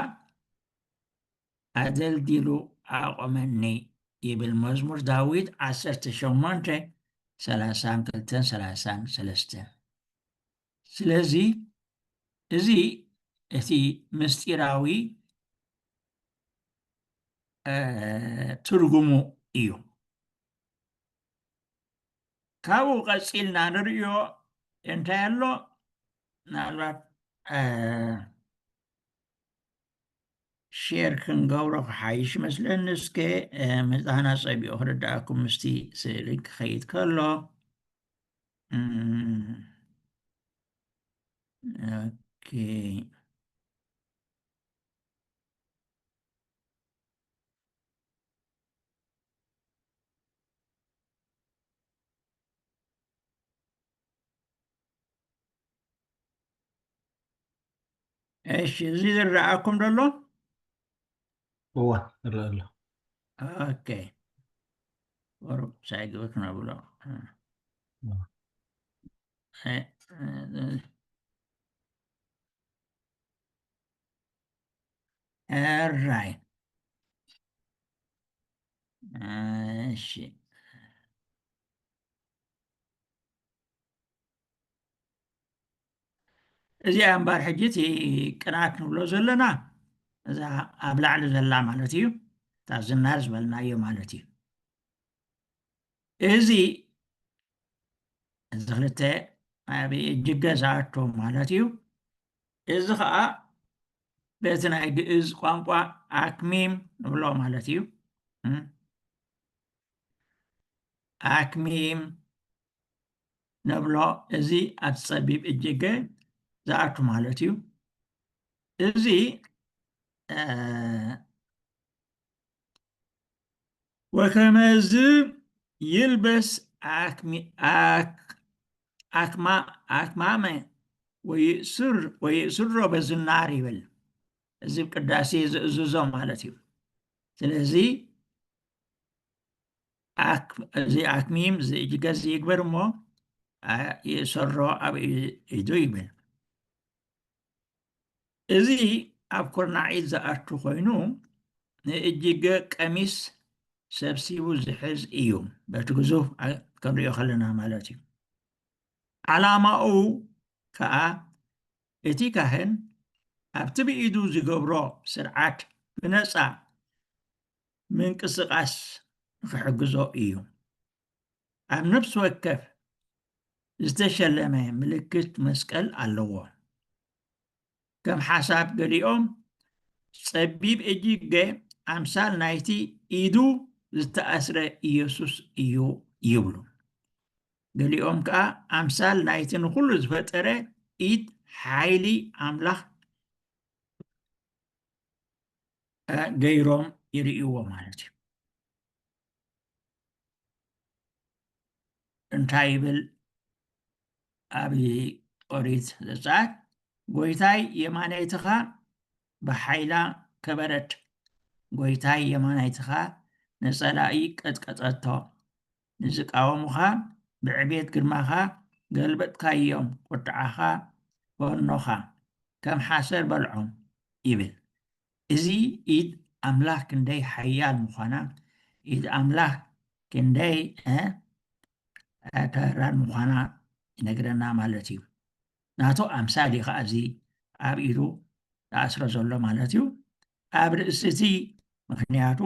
ኣደልዲሉ ኣቖመኒ ይብል መዝሙር ዳዊት ዓሰርተ ሸሞንተ ሰላሳን ክልተን ሰላሳን ሰለስተን። ስለዚ እዚ እቲ ምስጢራዊ ትርጉሙ እዩ። ካብኡ ቀፂልና ንርእዮ እንታይ ኣሎ? ምናልባት ሼር ክንገብሮ ክሓይሽ መስለኒ። እስከ ምጣና ፀቢቑ ክርዳእኩም ምስቲ ስእሊ ክኸይድ ከሎ። ኦኬ። እሺ፣ እዚ ዝረኣኩም ዘሎ እወ፣ እረአ ኣሎ። ኦኬ። ቁሩብ ሳይግብክ ነብሎ። ራይ እሺ። እዚኣ እምበር ሕጂ እቲ ቅንኣት ንብሎ ዘለና እዛ ኣብ ላዕሊ ዘላ ማለት እዩ። እታ ዝናር ዝበልናዮ ማለት እዩ። እዚ እዚ ክልተ ኣብ እጅገ ዝኣቱ ማለት እዩ። እዚ ኸዓ በቲ ናይ ግእዝ ቋንቋ ኣክሚም ንብሎ ማለት እዩ። እም። ኣክሚም ነብሎ፣ እዚ ኣብ ጸቢብ እጅገ ዝኣቱ ማለት እዩ። እዚ እ፣ ወከመዝ ይልበስ ኣክሚ- ኣክ- ኣክማ- ኣክማመ ወይእስር- ወይእስሮ በዝናር ይብል። እዚ ቅዳሴ ዝእዝዞ ማለት እዩ። ስለዚ ኣክ- እዚ ኣክሚም ዝእጅገ ይግበር እሞ፣ ኣ- ይእሰሮ ኣብ ኢ- ኢዱ ይብል። እዚ ኣብ ኩርናዒት ዝኣቱ ኮይኑ ንእጅገ ቀሚስ ሰብሲቡ ዝሕዝ እዩ። በቲ ግዙፍ ኣ- ክንሪኦ ከለና ማለት እዩ። ዓላማኡ ከኣ እቲ ካህን ኣብቲ ብኢዱ ዝገብሮ ስርዓት ብነጻ ምንቅስቓስ ንኽሕግዞ እዩ። ኣብ ነፍሲ ወከፍ ዝተሸለመ ምልክት መስቀል ኣለዎ። ከም ሓሳብ ገሊኦም ጸቢብ እጅገ ኣምሳል ናይቲ ኢዱ ዝተኣስረ ኢየሱስ እዩ ይብሉ። ገሊኦም ከኣ ኣምሳል ናይቲ ንኹሉ ዝፈጠረ ኢድ ሓይሊ ኣምላኽ እ፣ ገይሮም ይርእይዎ ማለት እዩ። እንታይ ይብል ኣብ ኦሪት ዘጸኣት? ጎይታይ የማነይትኻ ብሓይላ ከበረት፣ ጎይታይ የማነይትኻ ንጸላኢ ቀጥቀጠቶ፣ ንዝቃወሙኻ ብዕቤት ግርማኻ ገልበጥካዮም፣ ቁጥዓኻ ፈኖኻ፣ ከም ሓሰር በልዖም ይብል። እዚ ኢድ ኣምላኽ ክንደይ ሓያል ምዃና፣ ኢድ ኣምላኽ ክንደይ፣ እ፣ እ፣ ከራር ምዃና ይነግረና ማለት እዩ። ናቱ ኣምሳል እዩ ኸዓ እዚ ኣብ ኢዱ ዝኣስሮ ዘሎ ማለት እዩ። ኣብ ርእሲ እቲ፣ ምኽንያቱ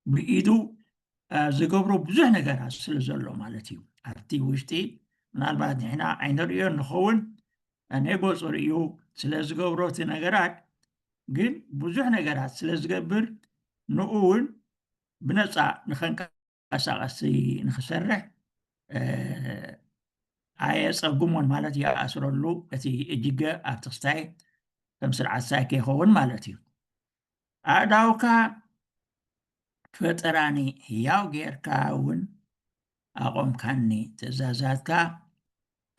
ብኢዱ፣ እ፣ ዝገብሮ ብዙሕ ነገራት ስለ ዘሎ ማለት እዩ። ኣብቲ ውሽጢ ምናልባት ንሕና ኣይንርእዮ ንኸውን፣ እ፣ ናይ ገጹ ርእዩ ስለ ዝገብሮ እቲ ነገራት፣ ግን ብዙሕ ነገራት ስለ ዝገብር ንኡ እውን ብነጻ ንኸንቀሳቐሲ ንኽሰርሕ፣ እ፣ ኣየጸግሞን ማለት ይኣስረሉ። እቲ እጅገ ኣብቲ ክስታይ ከም ስርዓት ክሳይ ከይኸውን ማለት እዩ። ኣእዳውካ ፈጠራኒ ህያው ጌርካ እውን ኣቖምካኒ። ትእዛዛትካ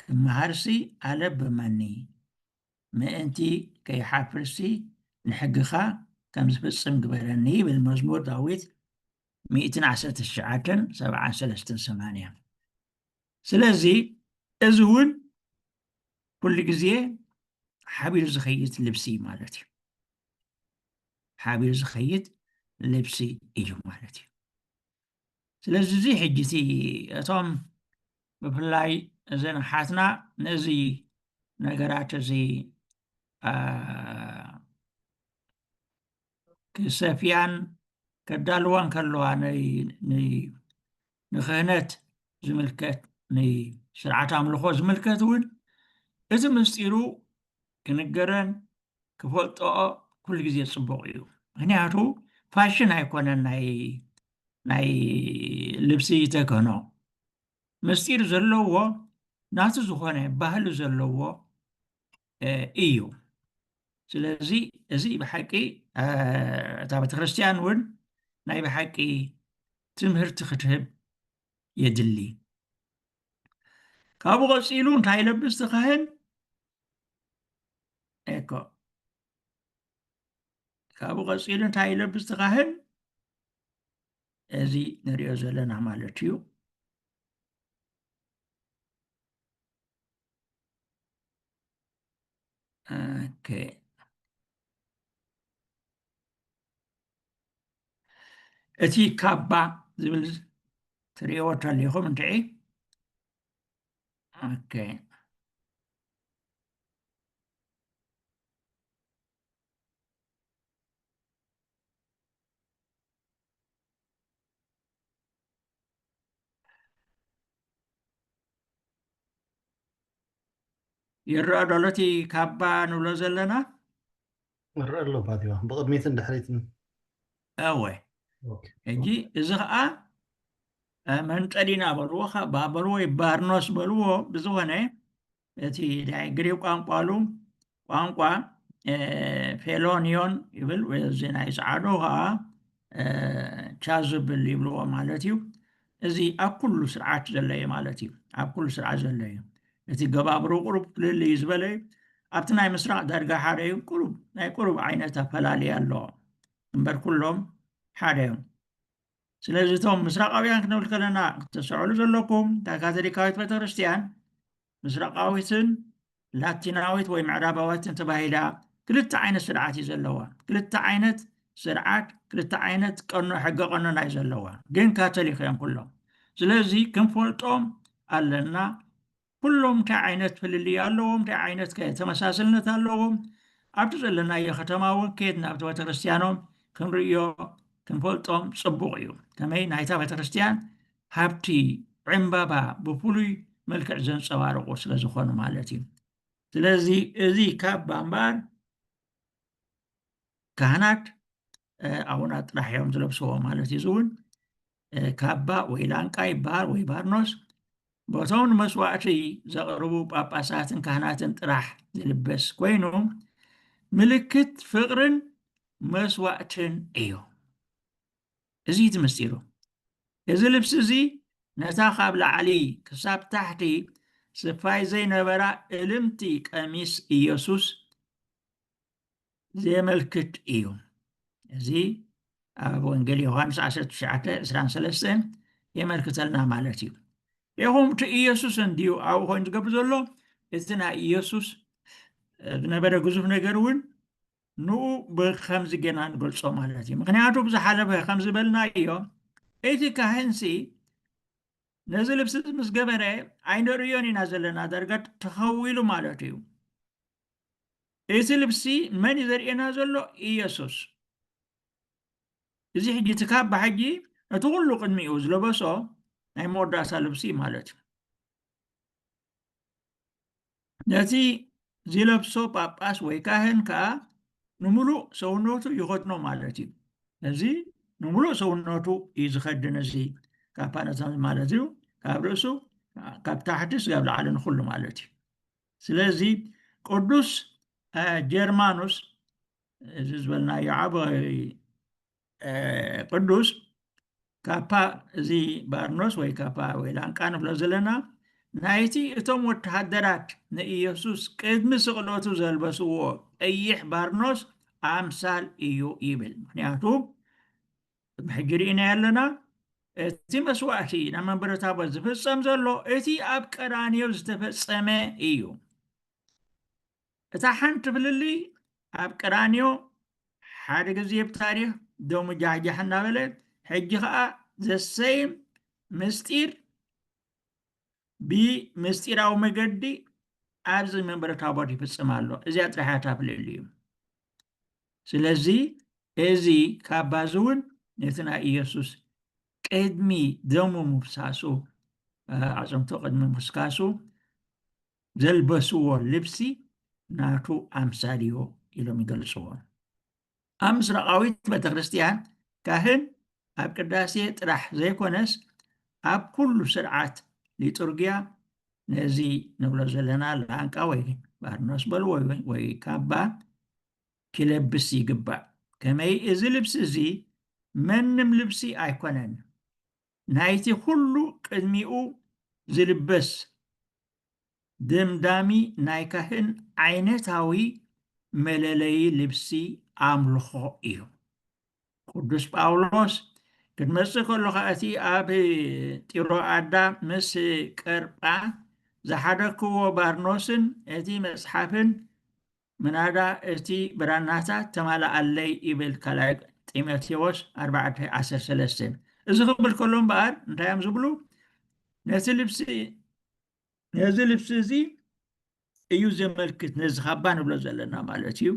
ክመሃርሲ ኣለብመኒ። ምእንቲ ከይሓፍርሲ ንሕግኻ ከም ዝፍጽም ግበረኒ ይብል መዝሙር ዳዊት ሚእትን ዓሰርተ ትሽዓተን ሰብዓን ሰለስተን ሰማንያን። ስለዚ እዚ እውን ኩሉ ግዜ ሓቢሩ ዝኸይድ ልብሲ ማለት እዩ። ሓቢሩ ዝኸይድ ልብሲ እዩ ማለት እዩ። ስለዚ እዚ ሕጂ እቲ እቶም ብፍላይ እዘን ኣሓትና ነዚ ነገራት እዚ፣ አ፣ ክሰፍያን ከዳልዋን ከለዋ፣ ናይ- ናይ- ንክህነት ዝምልከት፣ ንስርዓት ኣምልኾ ዝምልከት እውን እቲ ምስጢሩ ክንገረን ክፈልጦኦ ኩሉ ግዜ ጽቡቕ እዩ። ምኽንያቱ ፋሽን ኣይኮነን ናይ ናይ ልብሲ ተክህኖ። ምስጢር ዘለዎ ናቱ ዝኾነ ባህሊ ዘለዎ፣ እ፣ እዩ። ስለዚ እዚ ብሓቂ፣ እ፣ እታ ቤተክርስትያን እውን ናይ ብሓቂ ትምህርቲ ክትህብ የድሊ። ካብኡ ቀጺሉ እንታይ ይለብስ እቲ ካህን? ኤኮ ካብኡ ቀጺሉ እንታይ ይለብስ እቲ ካህን? እዚ ንሪኦ ዘለና ማለት እዩ። ኦኬ። እቲ ካባ ዝብል ትርእይዎ ተሊኹም እንድዒ። ኦኬ። ይረአ ዶ እቲ ካባ ንብሎ ዘለና? ይረአ ኣሎ ባዲዋ፣ ብቕድሚትን ድሕሪትን። እወ። ኦኬ። ሕጂ እዚ ኸዓ እ፣ መንጠሊና በልዎ፣ ካባ በልዎ፣ ወይ ባርኖስ በልዎ። ብዝኾነ እቲ ናይ ግሪክ ቋንቋሉ ቋንቋ እ፣ ፌሎኒዮን ይብል፣ ወይ እዚ ናይ ጸዓዱ ኸዓ እ፣ ቻዙብል ይብልዎ ማለት እዩ። እዚ ኣብ ኩሉ ስርዓት ዘሎ እዩ ማለት እዩ። ኣብ ኩሉ ስርዓት ዘሎ እዩ። እቲ ገባብሩ ቁሩብ ፍልልይ ዝበለ እዩ። ኣብቲ ናይ ምስራቅ ዳርጋ ሓደ እዩ። ቁሩብ ናይ ቁሩብ ዓይነት ኣፈላልያ ኣለዎ እምበር ኩሎም ሓደ እዮም። ስለዚ እቶም ምስራቃውያን ክንብል ከለና ክትሰዕሉ ዘለኩም እታ ካቶሊካዊት ቤተክርስትያን ምስራቃዊትን ላቲናዊት ወይ ምዕራባዊትን ተባሂላ ክልተ ዓይነት ስርዓት እዩ ዘለዋ። ክልተ ዓይነት ስርዓት፣ ክልተ ዓይነት ቀኖ፣ ሕገ ቀኖና እዩ ዘለዋ። ግን ካቶሊክ እዮም ኩሎም። ስለዚ ክንፈልጦም ኣለና። ኩሎም እንታይ ዓይነት ፍልልይ ኣለዎም፣ እንታይ ዓይነት ከ ተመሳስልነት ኣለዎም። ኣብቲ ዘለናዮ ከተማ እውን ከይድና ኣብቲ ቤተክርስትያኖም ክንርእዮ ክንፈልጦም ጽቡቕ እዩ። ከመይ ናይታ ቤተክርስትያን ሃብቲ ዕምባባ ብፍሉይ መልክዕ ዘንጸባርቑ ስለ ዝኾኑ ማለት እዩ። ስለዚ እዚ ካባ እምበኣር ካህናት እ፣ ኣቡናት ጥራሕ እዮም ዝለብስዎ ማለት እዩ። እዚ እውን እ፣ ካባ ወይ ላንቃ ይበሃል ወይ ባርኖስ በቶም ንመስዋእቲ ዘቕርቡ ጳጳሳትን ካህናትን ጥራሕ ዝልበስ ኮይኑ ምልክት ፍቕርን መስዋእትን እዩ። እዚ እቲ ምስጢሩ። እዚ ልብሲ እዚ ነታ ካብ ላዕሊ ክሳብ ታሕቲ ስፋይ ዘይነበራ እልምቲ ቀሚስ ኢየሱስ ዘመልክት እዩ። እዚ ኣብ ወንጌል ዮሃንስ ዓሰርተ ትሽዓተ ዕስራን ሰለስተን የመልክተልና ማለት እዩ። ኢኹም እቲ ኢየሱስ እንድዩ ኣብኡ ኮይኑ ዝገብር ዘሎ፣ እቲ ናይ ኢየሱስ ዝነበረ ግዙፍ ነገር እውን ንኡ ብከምዚ ጌና ንገልጾ ማለት እዩ። ምክንያቱ ብዝሓለፈ ከም ዝበልናዮ እቲ ካህንሲ ነዚ ልብሲ ምስ ገበረ ኣይንርእዮን ኢና ዘለና፣ ዳርጋ ተኸዊሉ ማለት እዩ። እቲ ልብሲ መን እዩ ዘርእየና ዘሎ? ኢየሱስ። እዚ ሕጂ እቲ ካባ ሕጂ ነቲ ኩሉ ቅድሚኡ ዝለበሶ ናይ መወዳእታ ልብሲ ማለት እዩ። ነቲ ዝለብሶ ጳጳስ ወይ ካህን ከኣ ንምሉእ ሰውነቱ ይኸድኖ ማለት እዩ። ነዚ ንምሉእ ሰውነቱ እዩ ዝኸድን። እዚ ካባ ነቶም ማለት እዩ ካብ ርእሱ ካብ ታሕቲ ስጋብ ላዕሊ ንኹሉ ማለት እዩ። ስለዚ ቅዱስ እ፣ ጀርማኑስ እዚ ዝበልናዮ ዓብይ እ፣ ቅዱስ ካፓ፣ እዚ ባርኖስ ወይ ካፓ ወይ ላንቃ ንብሎ ዘለና ናይቲ እቶም ወተሃደራት ንኢየሱስ ቅድሚ ስቕለቱ ዘልበስዎ ቀይሕ ባርኖስ ኣምሳል እዩ ይብል። ምክንያቱ ሕጂ ርኢና ኣለና፣ እቲ መስዋእቲ ናብ መንበረ ታቦት ዝፍጸም ዘሎ እቲ ኣብ ቀራንዮ ዝተፈጸመ እዩ። እታ ሓንቲ ፍልልይ ኣብ ቀራንዮ ሓደ ግዜ ብታሪኽ ደሙ ጃሕጃሕ እናበለ ሕጂ ከዓ ዘሰይም ምስጢር ብምስጢራዊ መገዲ ኣብዚ መንበረ ታቦት ይፍጽም ኣሎ። እዚኣ ጥራሕ እያ እታ ፍልልዩ። ስለዚ እዚ ካባ እዚ እውን ነቲ ናይ ኢየሱስ ቅድሚ ደሙ ምፍሳሱ ኣዕፅምቱ ቅድሚ ምፍስካሱ ዘልበስዎ ልብሲ ናቱ ኣምሳል እዩ ኢሎም ይገልፅዎ። ኣብ ምስራቃዊት ቤተክርስትያን ካህን ኣብ ቅዳሴ ጥራሕ ዘይኮነስ ኣብ ኩሉ ስርዓት ሊጡርጊያ ነዚ ንብሎ ዘለና ላንቃ ወይ ባርኖስ በልዎ ወይ ካባ ክለብስ ይግባእ። ከመይ እዚ ልብሲ እዚ መንም ልብሲ ኣይኮነን። ናይቲ ኩሉ ቅድሚኡ ዝልበስ ደምዳሚ ናይ ካህን ዓይነታዊ መለለዪ ልብሲ ኣምልኾ እዩ። ቅዱስ ጳውሎስ ክትመጽእ ከሎ ኸኣ እቲ ኣብ ጢሮኣዳ ምስ ቀርጳ ዝሓደግክዎ ባርኖስን እቲ መጽሓፍን ምናዳ እቲ ብራናታት ተማልኣለይ ይብል ካልኣይ ጢሞቴዎስ ኣርባዕተ ዓሰርተ ሰለስተ። እዚ ክብል ከሎ እምበኣር እንታይ እዮም ዝብሉ? ነቲ ልብሲ ነዚ ልብሲ እዚ እዩ ዘመልክት፣ ነዚ ካባ ንብሎ ዘለና ማለት እዩ።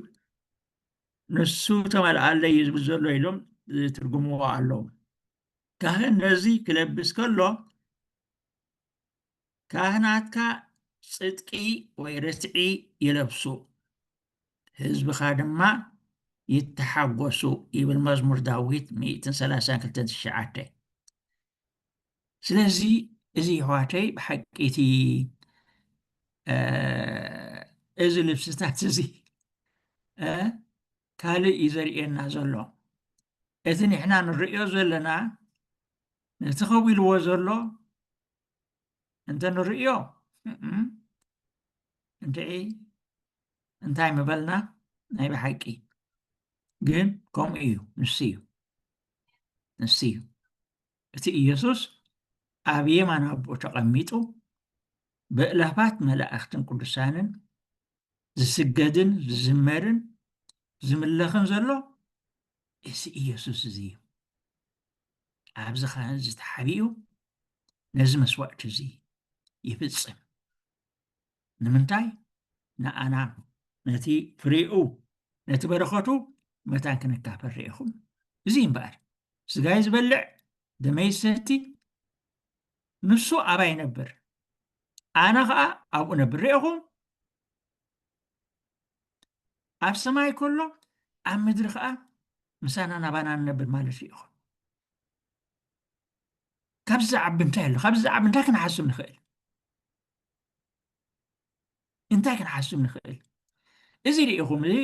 ንሱ ተመልኣለይ እዩ ዝብል ዘሎ ኢሎም ዝትርጉምዎ ኣለዉ። ካህን ነዚ ክለብስ ከሎ ካህናትካ ጽድቂ ወይ ርትዒ ይለብሱ፣ ህዝብኻ ድማ ይተሓጎሱ ይብል መዝሙር ዳዊት ሚእትን ሰላሳን ክልተን ትሽዓተ። ስለዚ እዚ ኣሕዋተይ ብሓቂ እቲ እዚ ልብስታት እዚ ካልእ እዩ ዘርእየና ዘሎ። እቲ ንሕና ንርእዮ ዘለና ነቲ ከዊልዎ ዘሎ እንተ ንርእዮ እንድዒ እንታይ ምበልና? ናይ ብሓቂ ግን ከምኡ እዩ። ንሱ እዩ ንሱ እዩ እቲ ኢየሱስ ኣብ የማን ኣቦ ተቐሚጡ ብእላፋት መላእኽትን ቅዱሳንን ዝስገድን ዝዝመርን ዝምለኽን ዘሎ እዚ ኢየሱስ እዚ እዩ። ኣብዚ ኸ እዚ ተሓቢኡ ነዚ መስዋእቲ እዚ ይፍጽም። ንምንታይ? ንኣና ነቲ ፍሬኡ ነቲ በረኸቱ መታን ክንካፈል ርኢኹም። እዚ እምበኣር ስጋይ ዝበልዕ ደመይ ዝሰቲ ንሱ ኣባይ ይነብር፣ ኣነ ኸኣ ኣብኡ ነብር። ርኢኹም ኣብ ሰማይ ከሎ ኣብ ምድሪ ኸኣ ምሳና ናባና ንነብር ማለት እዩ። ኢኹም ካብዚ ዝዓቢ እንታይ ኣሎ? ካብዚ ዝዓቢ እንታይ ክንሓስብ ንኽእል? እንታይ ክንሓስብ ንኽእል? እዚ ርኢኹም እዚ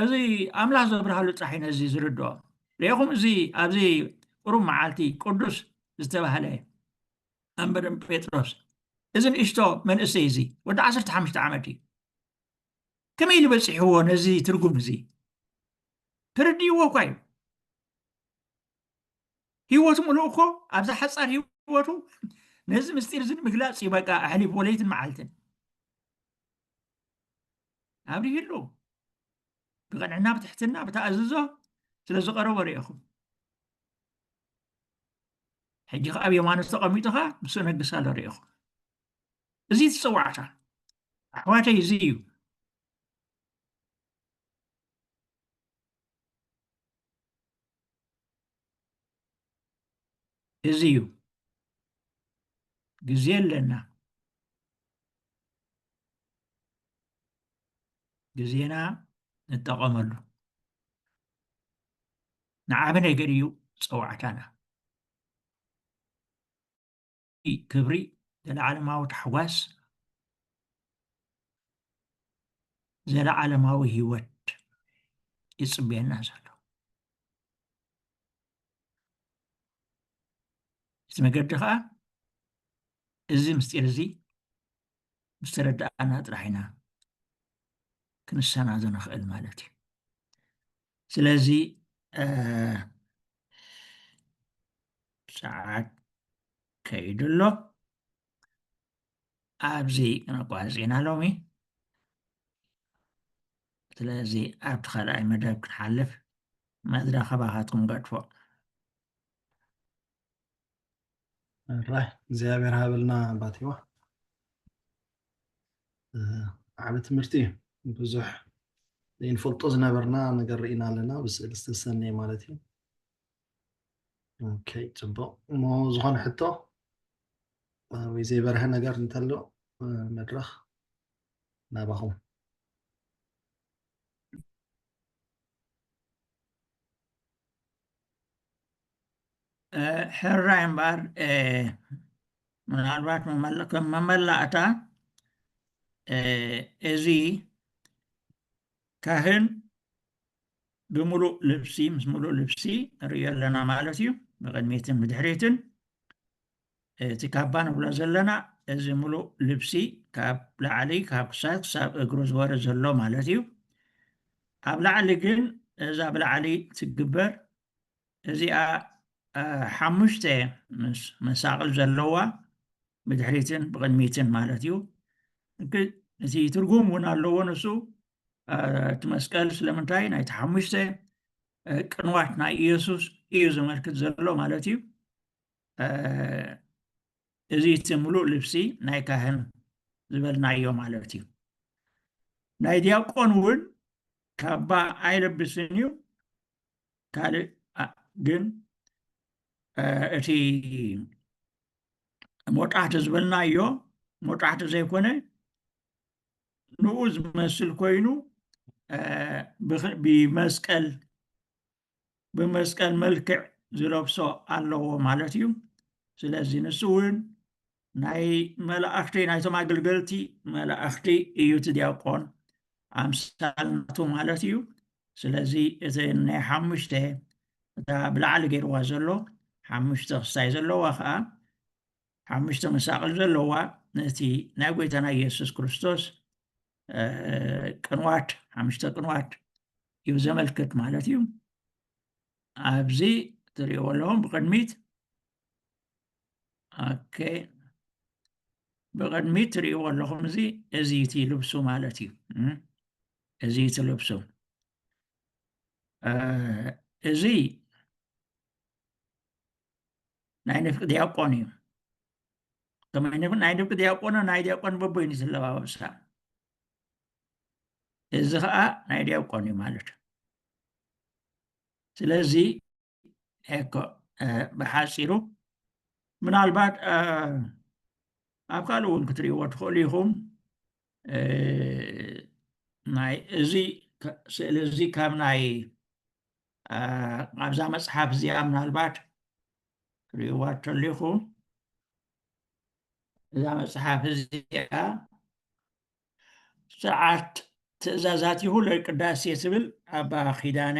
እዚ ኣምላኽ ዘብርሃሉ ጥራሕ እዩ ነዚ ዝርድኦ። ርኢኹም እዚ ኣብዚ ቁሩብ መዓልቲ ቅዱስ ዝተባህለ ኣንበደም ጴጥሮስ እዚ ንእሽቶ መንእሰይ እዚ ወዲ ዓሰርተ ሓሙሽተ ዓመት እዩ። ከመይ ኢሉ በፂሕዎ ነዚ ትርጉም እዚ? ተረዲእዎ እኳ እዩ። ህይወቱ ምሉእ እኮ ኣብዛ ሓፃር ህይወቱ ነዚ ምስጢር እዚ ንምግላፅ እዩ በቃ ኣሕሊፍዎ ለይትን መዓልትን ኣብሪህሉ። ብቐንዕና ብትሕትና ብተኣዝዞ ስለ ዝቐረቦ ርኢኹም። ሕጂ ከኣ ኣብ የማኑ ተቐሚጡ ከኣ ምስኡ ነግስ ኣሎ ርኢኹም። እዚ እቲ ፀዋዕታ ኣሕዋተይ እዚ እዩ። እዚ እዩ ግዜ ኣለና። ግዜና ንጠቐመሉ። ንዓቢ ነገር እዩ ፀዋዕታና። ክብሪ፣ ዘለዓለማዊ ታሕጓስ፣ ዘለዓለማዊ ህይወት ይፅበየና ዘሎ። እቲ መገዲ ከዓ እዚ ምስጢር እዚ ምስ ተረዳእና ጥራሕ ኢና ክንሰናዶ ንኽእል ማለት እዩ። ስለዚ ሰዓት ከይዱ ኣሎ። ኣብዚ ክነቋርፅ ኢና ሎሚ። ስለዚ ኣብቲ ካልኣይ መደብ ክንሓልፍ መድረኽ ካባኻትኩም ገድፎ። ራይ እግዚኣብሔር ሃበልና ኣባቴዋ። ዓቢ ትምህርቲ እዩ። ብዙሕ ዘይንፈልጦ ዝነበርና ነገር ርኢና ኣለና ብስእሊ ዝተሰነየ ማለት እዩ። ኦኬ፣ ጽቡቕ። እሞ ዝኾነ ሕቶ ወይ ዘይበርሀ ነገር እንተሎ መድረኽ ናባኹም። ሕራይ እምበኣር ምናልባት ከም መመላእታ እዚ ካህን ብምሉእ ልብሲ ምስ ምሉእ ልብሲ ንርእዮ ኣለና ማለት እዩ። ብቕድሚትን ብድሕሪትን እቲ ካባ ንብሎ ዘለና እዚ ምሉእ ልብሲ ካብ ላዕሊ ካብ ክሳድ ክሳብ እግሩ ዝወርድ ዘሎ ማለት እዩ። ኣብ ላዕሊ ግን እዛ ብላዕሊ ትግበር እዚኣ ሓሙሽተ መሳቕል ዘለዋ ብድሕሪትን ብቕድሚትን ማለት እዩ። እቲ ትርጉም እውን ኣለዎ። ንሱ እቲ መስቀል ስለምንታይ ናይቲ ሓሙሽተ ቅንዋት ናይ ኢየሱስ እዩ ዘመልክት ዘሎ ማለት እዩ። እዚ እቲ ምሉእ ልብሲ ናይ ካህን ዝበልናዮ ማለት እዩ። ናይ ዲያቆን እውን ካባ ኣይለብስን እዩ። ካልእ ግን እቲ ሞጣሕቲ ዝበልናዮ ሞጣሕቲ ዘይኮነ ንኡ ዝመስል ኮይኑ ብመስቀል ብመስቀል መልክዕ ዝለብሶ ኣለዎ ማለት እዩ። ስለዚ ንሱ እውን ናይ መላእኽቲ ናይቶም ኣገልገልቲ መላእኽቲ እዩ እቲ ዲያቆን ኣምሳል ናቱ ማለት እዩ። ስለዚ እቲ ናይ ሓሙሽተ እታ ብላዕሊ ገይርዋ ዘሎ ሓሙሽተ ክስታይ ዘለዋ ከዓ ሓሙሽተ መሳቕል ዘለዋ ነቲ ናይ ጎይታና ኢየሱስ ክርስቶስ ቅንዋት ሓሙሽተ ቅንዋት እዩ ዘመልክት ማለት እዩ። ኣብዚ ትሪእዎ ኣለኹም ብቅድሚት ኦኬ ብቅድሚት ትሪእዎ ኣለኹም እዚ እዚ እቲ ልብሱ ማለት እዩ። እዚ እቲ ልብሱ እዚ ናይ ንፍቂ ዲያቆን እዩ። ከመይ ናይ ንፍቂ ዲያቆን ናይ ዲያቆን በቦይኑ ዝለባበሳ እዚ ከዓ ናይ ዲያቆን እዩ ማለት እዩ። ስለዚ እኮ ብሓፂሩ ምናልባት ኣብ ካልእ እውን ክትርእይዎ ትኽእሉ ኢኹም። ናይ እዚ ስእሊ እዚ ካብ ናይ ኣብዛ መፅሓፍ እዚኣ ምናልባት ክትርእይዋ ተሊኹም እዛ መፅሓፍ እዚኣ ስርዓት ትእዛዛቲሁ ለቅዳሴ ትብል ኣባ ኪዳነ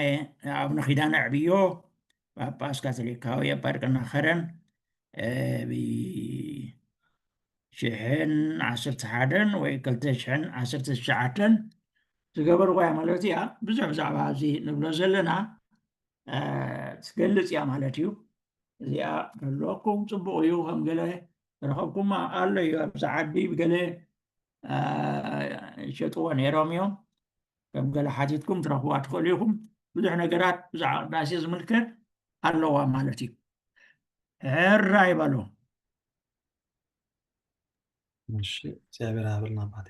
ኣቡነ ኪዳነ ዕብዮ ጳጳስ ካቶሊካዊ ኣባ ድቅና ከረን ብ ሽሕን ዓሰርተ ሓደን ወይ ክልተ ሽሕን ዓሰርተ ትሽዓተን ዝገበርዋ እያ ማለት እያ። ብዙሕ ብዛዕባ እዚ ንብሎ ዘለና ትገልጽ እያ ማለት እዩ። እዚኣ ከለኩም ፅቡቅ እዩ። ከም ገለ ረኸብኩማ ኣሎ እዩ ኣብዚ ዓዲ ብገለ ይሸጥዎ ነይሮም እዮም። ከም ገለ ሓቲትኩም ትረኽብዋ ትኽእሉ ኢኹም። ብዙሕ ነገራት ብዛዕባ ቅዳሴ ዝምልከት ኣለዋ ማለት እዩ። ሕራይ በሉ። እሺ እግዚኣብሔር ሃበልና ኣባቴ።